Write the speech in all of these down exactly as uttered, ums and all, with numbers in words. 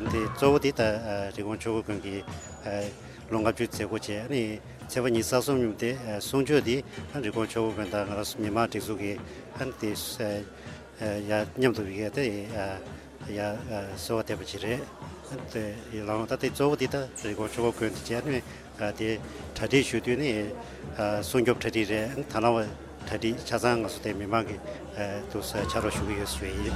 དེ་གཙོ་བོ་དེ་ད་རི་ཀོན་ཆོས་འཁོར་དགོན་གྱི་ལོ་ལྔ་བཅུའི་མཛད་སྒོ་བྱས། ཨ་ནི་ཚེས་པ་ཉི་ཤུ་རྩ་གསུམ་ཉིན་དེ་གསུང་ཆོས་དེ་རི་ཀོན་ཆོས་འཁོར་དགོན་དང་ང་རང་ཚོ་མི་མང་སྒྲིག་འཛུགས་ཀྱིས་ཨ་ནི་དེ་ཡ་མཉམ་དུ་ཡོད་དེ་ཡ་གསོལ་བ་འདེབས་པ་ཅིག་རེད། དེ་ཡི་ལའང་ད་དེ་གཙོ་བོ་དེ་ད་རི་ཀོན་ཆོས་འཁོར་དགོན་དེ་བྱས་ནས་དེ་གྲ་སྒྲིག་ཞུ་དུས་ནི་སྲུང་སྐྱོབ་གྲ་སྒྲིག་རེད། ད་ལམ་བ་གྲ་སྒྲིག་ཆ་ཚང་ང་ཚོ་དེ་མི་མང་གི་དུ་ཕྱག་རོགས་ཞུ་གི་ཡོད་ཞུ་ཡིན།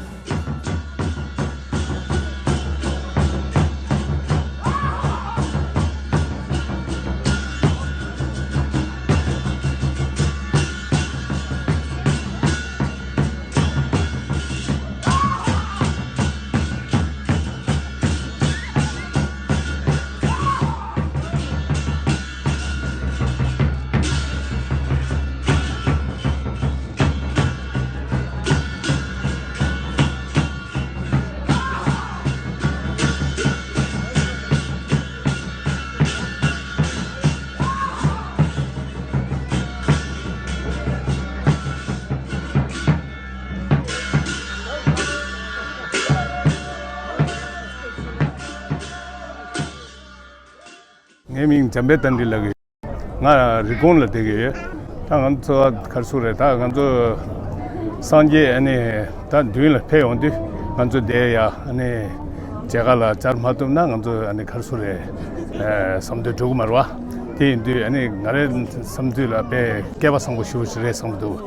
ངའི་མིང་འཇམ་དཔལ་རྟ་མགྲིན་ལགས་ཡིན། ང་རི་ཀོན་ལ་བསྡད་ཀྱི་ཡོད། ད་ང་ཚོ་ག་རེ་ཟེར་དགོས་རེད། ད་ང་ཚོ་སངས་རྒྱས་ཨ་ནི་ད་མདུན་ལ་ཕེབས་ཡོང་དུས་ང་ཚོ་འདིར་ཡ་ཨ་ནི་མཇལ་ཁ་ལ་བཅར་མ་ཐུབ་ན་ང་ཚོ་ཨ་ནི་ག་རེ་ཟེར་དགོས་རེད། ཨ་བསམ་དོན་འགྲུབ་ཀྱི་མ་རེད་བ། དེ་ཡིན་དུས་ཨ་ནི་ང་རའི་བསམ་ཚུལ་ལ་དཔེ་སྐལ་པ་བཟང་པོ་ཞེ་པོ་ཞིག་རེད་བསམ་གྱི་འདུག་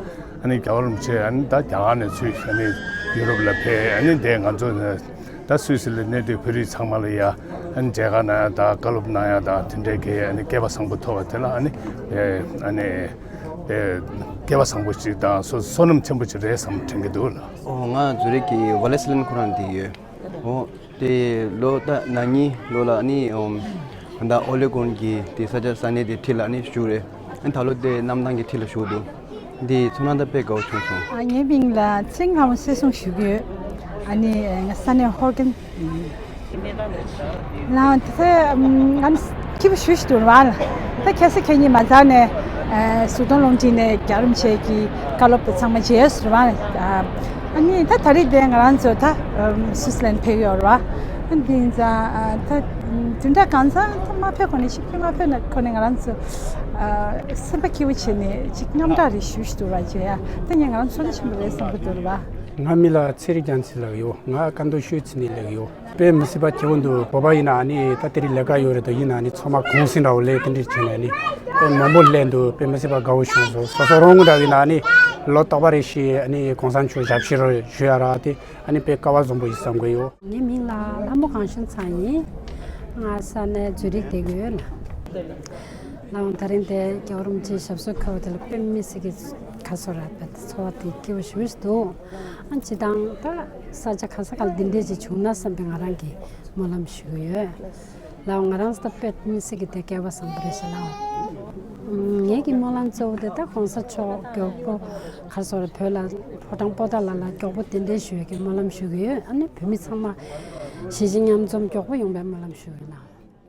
ཨ་ནི་རྒྱལ་བ་རིན་པོ་ཆེ་ཨ་ནི་ད་རྒྱ་གར་ནས་ཚུར་ཨ་ནི་ཡུ་རོབ་ལ་ཕེབས། ཨ་ནི་འདིར་ང་ཚོ་ད་སུད་སི་ལ་གནས་སྡོད་བོད་རིགས་ཚང་མ་ལ་ཡ་ཨ་ནི་མཇལ་ཁ་གནང་ཡ་དང་བཀའ་སློབ་གནང་ཡ་དང་དེ་འདྲའི་གི་ཨ་ནི་སྐལ་པ་བཟང་པོ་ཐོབ་པ་དེ་ལ་ཨ་ནི་ཨ་ནི་སྐལ་པ་བཟང་པོ་ཞིག་དང་བསོད་བསོད་ནམས་ཆེན་པོ་ཞིག་རེད་བསམ་དྲན་གྱི་འདུག་ལགས། ཨོ་ང་ཛུ་རིག་གི་ཝ་ལེ་སི་ལན་ཁོ་རང་འདིར་ཡོད། ཨོ་དེ་ལོ་ད་ན་ནིང་ལོ་ལ་ཨ་ནི་ཨོ་ད་ཨོ་ལེ་གོན་གྱི་དེ་ས་ཆ་ས་གནས་དེ་འཁྲིས་ལ་ཨ་ནི་བཞུགས་རེད། ཨ་ནི་ད་ལོ་དེ་གནམ་ཐང་གི་འཁྲིས་ལ་བཞུགས་འདུག་འདི་ཚོར་སྣང་ད་དཔེ་དགའ་བོ་བྱུང་སོང་། ཨ་ངའི་མིང་ལ་ཚེ་སྔ་མོ་སེ་སུང་ཞུ་གི་ཡོད། ཨ་ནི་ང་ས་གནས་ཧོར་ཀན་ཡིན། ལའང་དེ་ཚེ་ང་སྐྱིད་པོ་ཞེ་པོ་ཞིག་འདུག་ར་བ་ལ། ད་ཁ་སང་ཁ་ཉིན་མ་ཚར་ནས་གཟུགས་མཐོང་རླུང་འཕྲིན་ནས་རྒྱལ་བ་རིན་པོ་ཆེ་གི་བཀའ་སློབ་དེ་ཚང་མ་མཇལ་སོང་ར་བ་ལ། ཨ་ནི་ད་ད་རེས་དེ་ང་རང་ཚོ་ད་སུད་སི་ལན་ཕེབས་ཡོད་ར་བ། ཨ་འདི་ཡིན་ཙང་ད་བདུན་ཕྲག་གང་ཙམ་ད་མ་ཕེབས་གོང་ནས་ཤི་ཕི་མ་ཕེབས་ན་གོང་ནས་ང་རང་ཚོ་སེམས་པ་སྐྱིད་པོ་བྱས་ནས་ཅིག་དངངས་སྐྲག་རེ་ཞུ་ཞུ་འདུག་ར་བྱས་ཡ། ད་ངས་ང་རང་ཚོ་ཚོད་ལྟ་ཆེན་པོ་རེད་བསམ་གྱི་འདུག་ར་བ། ང་མི་ལ་ཚེ་རིང་རྒྱ་མཚོ་ལབ་ཡོད། ང་ཀན་ཏོ་ཤོད་ཚི་ནས་ལབ་ཡོད། དཔེ་མི་སྲིད་པ་སྐྱིད་པོ་འདུག་བོད་པ་ཡིན་ན་ཨ་ནི་ད་དེ་རིང་ལས་ཀ་ཡོད་རེད་དོ། ཡིན་ན་ཨ་ནི་ཚང་མ་གུང་སེང་འདྲ་བོ་ལས་དེ་འདྲས་བྱས་ནས་ཨ་ནི་དཔེ་མང་པོ་ལས་འདུག་དཔེ་མི་སྲིད་པ་དགའ་བོ་བྱུང་སོང་། སོ་སོ་རང་ངོ་འདྲ་བ་ཡིན་ན་ཨ་ནི་ལོ་རྟག་པ་རེ་བཞིན་ཨ་ནི་གོང་ས་མཆོག་ཞབས་ཕྱི་རོགས་ཞུ་ཡ་ར་དེ་ཨ་ནི་དཔེ་སྐལ་བ་བཟང་པོ་ཡིན་བསམ་གྱི་ཡོད། ངའི་མིང་ལ་ལྷ་མོ་གངས་ཤིང་ཚང་ཡིན། ང་ས་གནས་ཛུ་རིག་བསྡད་ཀྱི་ཡོད་ལ། ལའང་ད་རིང་དེ་རྒྱལ་བ་རིན་པོ་ཆེའི་ཞབས་སོར་འཁོད་པ་དེ་ལ་དཔེ་མི་སྲིད་ཀྱི་ཁ་སོ་ར་བ་དེ་ཚོར་བ་དེ་སྐྱིད་པོ་ཞེ་པོ་ཞིག་འདུག་ཨ་སྤྱིར་བཏང་ད་ས་ཆ་ག་ས་ག་ལ་འདི་འདྲས་ཅིག་བྱུང་ན་བསམ་པའི་ང་རང་གི་སྨོན་ལམ་ཞུ་གི་ཡོད། ལའང་ང་རང་ཚོ་ད་དཔེ་མི་སྲིད་ཀྱི་དེ་སྐལ་བ་བཟང་པོ་རེད་ཤག་ལའང་། ངེད་ཀྱི་སྨོན་ལམ་གཙོ་བོ་དེ་ད་གོང་ས་མཆོག་མགྱོགས་པོ་ག་རེ་ཟེར་བོད་ལ་ཕོ་བྲང་པོ་ཏཱ་ལ་ལ་མགྱོགས་པོ་གདན་འདྲེན་ཞུ་ཡས་ཀྱི་སྨོན་ལམ་ཞུ་གི་ཡོད། ཨ་ནི་བོད་མི་ཚང་མ་གཞིས་བྱེས་མཉམ་འཛོམས་མགྱོགས་པོ་ཡོང་བའི་སྨོན་ལམ་ཞུ་གི་ཡོད་ལ།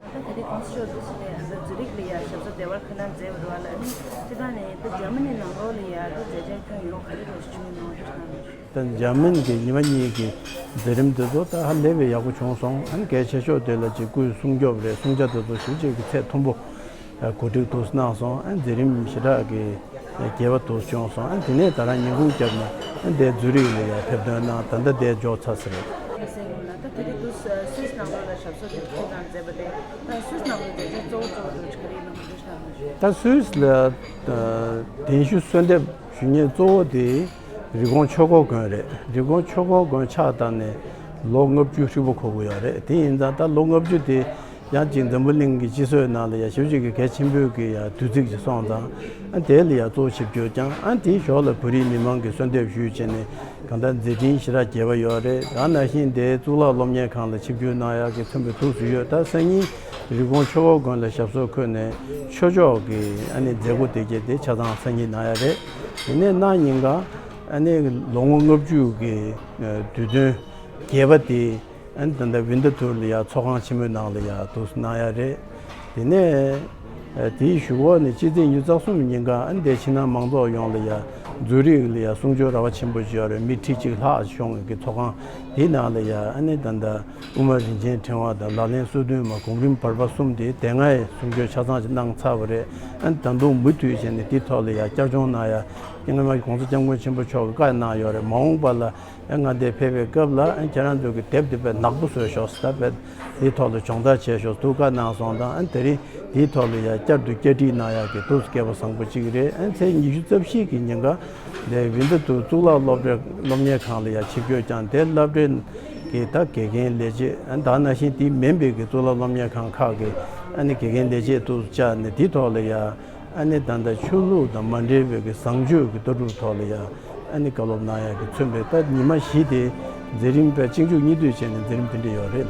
ད་ད་རེས་གོང་ས་མཆོག་འདུག་སེ་ནས་ཛུ་རིག་ལ་ཡ་ཞབས་སོར་བདེ་བར་ཁ་ནང་མཛད་པ་རེད་བ་ལ། ཨ་ནི་སྤྱིར་བཏང་ནས་ད་འཇར་མ་ནི་ནང་ལོགས་ལ་ཡ་ད་མཛད་འཆར་ཁྱོན་ཡོངས་ག་རེ་རེད་ཞུ་གི་ཡོད་ན་ཅིག་གནང་རོགས་ཞུ། ད་འཇར་མན་གྱི་ཉི་མ་གཉིས་ཀྱི་མཛད་རིམ་དེ་ཚོ་ད་ཧ་ལས་པའི་ཡག་པོ་བྱུང་སོང་། ཨ་ནི་གལ་ཆེ་ཤོས་དེ་ལ་ཅིག་སྐུའི་གསུང་སྐྱོབ་རེད། གསུང་ཆ་དེ་ཚོ་ཞིབ་ཅིག་གི་ཚད་མཐོན་པོ་གོ་སྒྲིག་ཏོག་ཙམ་གནང་སོང་། ཨ་ནི་མཛད་རིམ་ཞེ་དྲག་གི་རྒྱས་པ་ཏོག་ཙམ་བྱུང་སོང་། ཨ་ནི་དེ་ནས་ད་རང་ཉིན་གུང་རྒྱབ་ནས་ཨ་ནི་དེ་ཛུ་རིག་ལ་ཡར་ཕེབས་ཐོན་གནང་། ད་ལྟ་དེ་འབྱོར་ཚར་ས་རེད། ད་ད་རེས་འདུག་སུད་སི་ནང་ལོགས་ལ་ཞབས་སོར་དེ་ཁྱོན་ནང་མཛད་པ་དེ་ད་སུད་སི་ནང་ལོགས་མཛད་འཆར་གཙོ་བོ་གཙོ་བོ་དེ་ག་རེ་ཡིན་ནམ་འདུག་ཤག་ད་སུད་སི་ལ་གདན་ཞུ་གསོལ་འདེབས་ཞུ་མཁན་གཙོ་བོ་དེ་རི་ཀོན་ཆོས་འཁོར་དགོན་རེད། རི་ཀོན་ཆོས་འཁོར་དགོན་ཆགས་བཏང་ནས་ལོ་ལྔ་བཅུ་ཧྲིལ་པོ་འཁོར་གྱི་ཡོད་རེད། དེ་ཡིན་ཙང་ད་ལོ་ལྔ་བཅུ་དེ་ཡང་ཅིག་འཛམ་བུ་གླིང་གི་སྤྱི་ཚོགས་ནང་ལ་ཡང་ཞེ་པོ་ཅིག་གི་གལ་ཆེན་པོའི་གི་ཡང་དུས་ཚིགས་ཅིག་སོང་ཙང་། ཨ་དེ་ལ་ཡང་གཙོ་བོ་ཆིབས་བསྒྱུར་བསྐྱངས། ཨ་དེའི་ཞོར་ལ་བོད་རིགས་མི་མང་གིས་གསོལ་འདེབས་ཞུས་བྱས་ནས་གང་ལྟར་མཛད་འཕྲིན་ཞེ་དྲག་རྒྱས་པ་ཡོད་རེད། ད་ནང་བཞིན་དེ་གཙུག་ལག་སློབ་གཉེར་ཁང་ལ་ཆིབས་བསྒྱུར་གནང་ཡག་གི་མཚོན་པའི་ཐུགས་སུ་ཡོད། ད་སང་ཉིན་རི་ཀོན་ཆོས་འཁོར་དགོན་ལ་ཞབས་སོར་འཁོད་ནས་ཆོས་ཕྱོགས་ཀྱི་ཨ་ནི་མཛད་སྒོ་དེ་གྱད་དེ་ཆ་ཚང་སང་ཉིན་གནང་ཡག་རེད། དེ་ནས་གནངས་ཉིན་ཀ་ཨ་ནི་ལོ་ངོ་ལྔ་བཅུ་གི་དུས་སྟོན་རྒྱས་པ་དེ་ཨ་ནི་ད་ལྟ་ཝིན་ཏ་ཐུར་ལ་ཡ་ཚོགས་ཁང་ཆེན་མོའི་ནང་ལ་ཡ་འདུག་སེ་གནང་ཡག་རེད། དེ་ནས་ཨ་དེའི་གཞུག་གུ་ནས་སྤྱི་ཚེས་ཉི་ཤུ་རྩ་གསུམ་ཉིན་ཀ་ཨ་ནི་དེ་ཕྱི་ནང་མང་ཚོགས་ཡོངས་ལ་ཡ་ཛུ་རིག་ལ་ཡ་གསུང་ཆོས་ར་བ་ཆེན་པོ་ཅིག་ཡོད་རེད། མི་ཁྲི་གཅིག་ལྷག་ཤོང་གི་ཚོགས་ཁང་ དེའི་ནང་ལ་ཡ་ཨ་ནི་ད་ལྟ་དབུ་མ་རིན་ཆེན་ཕྲེང་བ་དང་ལག་ལེན་སོ་བདུན་མ་གོང་རིམ་བར་པ་གསུམ་དེ་དེ་སྔའི་གསུང་ཆོས་ཆ་ཚང་ཞིག་གནང་ཚར་བ་རེད། ཨ་ནི་ད་དུང་མུ་མཐུད་བྱས་ནས་དེའི་ཐོག་ལ་ཡ་བསྐྱར་སྦྱོང་གནང་ཡ་སྔོན་མ་༸གོང་ས་༸སྐྱབས་མགོན་ཆེན་པོ་མཆོག་གིས་བཀའ་གནང་ཡོད་རེད། མ་འོངས་པ་ལ་ཨ་མངའ་སྡེ་ཕེབས་པའི་སྐབས་ལ་ཨ་ཁྱེད་རང་ཚོ་གི་དེབ་དེ་དཔེ་ནག་པོ་བཟོས་ཤོག་ཟེར། ད་དཔེ་དེའི་ཐོག་ལ་སྦྱོང་བརྡར་བྱས་ཤོག་ཟེར་ཐུགས་བཀའ་གནང་སོང་དང་། ཨ་དེ་རིང་དེའི་ཐོག་ལ་ཡ་བསྐྱར་དུ་བསྐྱར་སྒྲིག་གནང་ཡག་གི་ཐུགས་སུ་སྐལ་པ་བཟང་པོ་གཅིག་རེད། ཨ་ཚེས་ཉི་ཤུ་རྩ་བཞི་གི་ཉིན་ཀ་དེ་བིན་དུ་གཙུག་ལག་སློབ་གྲྭའི་སློབ་གཉེར་ཁང་ལ་ཡ་ཆིབས་བསྒྱུར་བསྐྱངས། དེ་སློབ་གྲྭའི་གི་ད་དགེ་རྒན་ལས་བྱེད་ཨ་ད་ནང་བཞིན་དེ་མིན་པའི་གི་གཙུག་ལག་སློབ་གཉེར་ཁང་ཁག་གི་ཨ་ནི་དགེ་རྒན་ལས་བྱེད་ཐུགས་སུ་བཅངས་ནས་དེའི་ཐོག་ལ་ཡ་ཨ་ནི་ད་ལྟ་ཆོས་ལུགས་དང་མ་འབྲེལ་བའི་གི་བཟང་སྤྱོད་ཀྱི་ལྟ་གྲུབ་ཐོག་ལ་ཡ་ཨ་ནི་བཀའ་སློབ་གནང་ཡག་གི་མཚོན་པའི་ད་ཉི་མ་བཞི་དེ་མཛད་རིམ་དཔེ་གཅིག་མཇུག་གཉིས་མཐུད་བྱས་ནས་མཛད་རིམ་དེ་འདྲ་ཡོད་རེད།